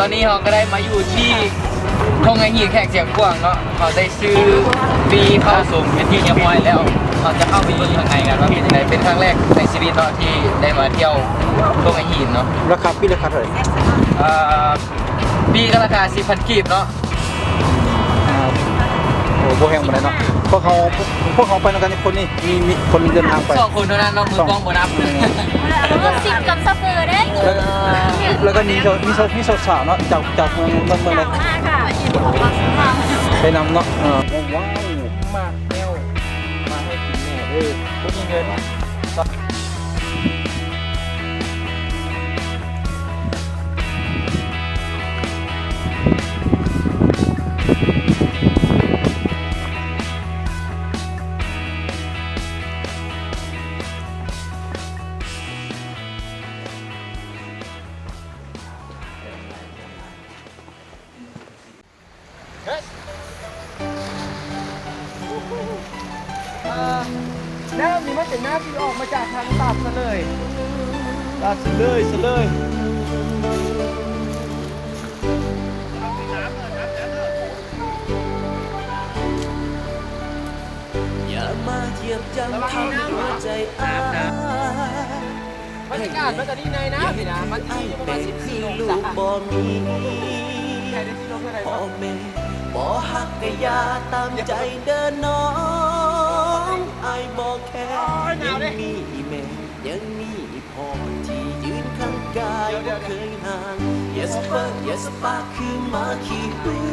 ຕອນນີ້ເຮົາກໍໄດ້ມາຢູ່ທີ່ທົ່ງໄຫຫີນແຂວງຊຽງຂວາງເນາະ. ເຮົາໄດ້ຊື້ປີ້ເຂົ້າຊົມເປັນທີ່ຮຽບຮ້ອຍແລ້ວ. ເຮົາຈະເຂົ້າໄປເບິ່ງຂ້າງໃນກັນວ່າເປັນຈັ່ງໃດ. ເປັນຄັ້ງແລກໃນຊີວິດເນາະທີ່ໄດ້ມາທ່ຽວທົ່ງໄຫຫີນເນາະ. ລາຄາປີ້ລາຄາເທົ່າໃດ? ເອີ ປີ້ກໍລາຄາສິບພັນກີບເນາະ. ອ່າ ໂອ້ ບໍ່ແຮງປານໃດເນາະ. ພວກເຮົາ ພວກເຮົາໄປນຳກັນຈັກຄົນນີ້? ມີ ມີຄົນເດີນທາງໄປ ສອງຄົນເທົ່ານັ້ນເນາະ. ມືກ້ອງບໍ່ນັບ. ເອີ ສິບກັບຊາເຟີເດ້. ແລ້ວ ແລ້ວກໍມີ ມີ ມີສາວໆເນາະ ຈາກ ຈາກເມືອງ ເມືອງ ເມືອງໃດ? ໄປນຳເນາະ. ເອີ ວ້າວ ໝາກແກ້ວ ມາໃຫ້ກິນແດ່ເດີ ບໍ່ມີເງິນ. ນ້ຳນີ້ມັນເປັນນ້ຳທີ່ອອກມາຈາກທາງສາບສະເລີຍ ສາບສະເລີຍ ສະເລີຍ. ຢ່າມາຢຽບຢຳທຳຫົວໃຈອ້າຍ. ບັນຍາກາດມັນກໍດີໃນນ້ຳນີ້ນະ ມັນຊິຢູ່ປະມານສິບສີ່ອົງສາ. ພໍ່ແມ່ບໍ່ຮັກກະຢ່າຕາມໃຈເດີນ້ອງ ອ້າຍບໍ່ແຄ. ຍັງມີອີ່ແມ່ ຍັງມີອີ່ພໍ່ທີ່ຢືນຂ້າງກາຍບໍ່ເຄີຍຫ່າງ. ຢ່າສະເປິກ ຢ່າສະປາກຄືໝາຂີ້ປຶ້ງ.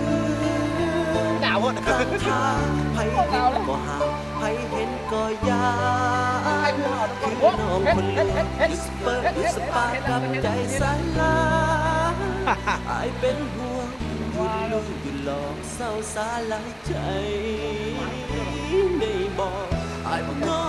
ຂ້າງທາງໃຜເຫັນກໍຫ້າມ ໃຜເຫັນກໍຢ້ານ ຄືນ້ອງຄົນເຫຼືອ. ຢ່າສະເປິກ ຢ່າສະປາກກັບໃຈສາຍລາ ອ້າຍເປັນຫ່ວງ ຢຸດລູກຢຸດຫຼອກ ເຊົາຊາຫຼາຍໃຈໄດ້ບໍ່? ອ້າຍບໍ່ງໍ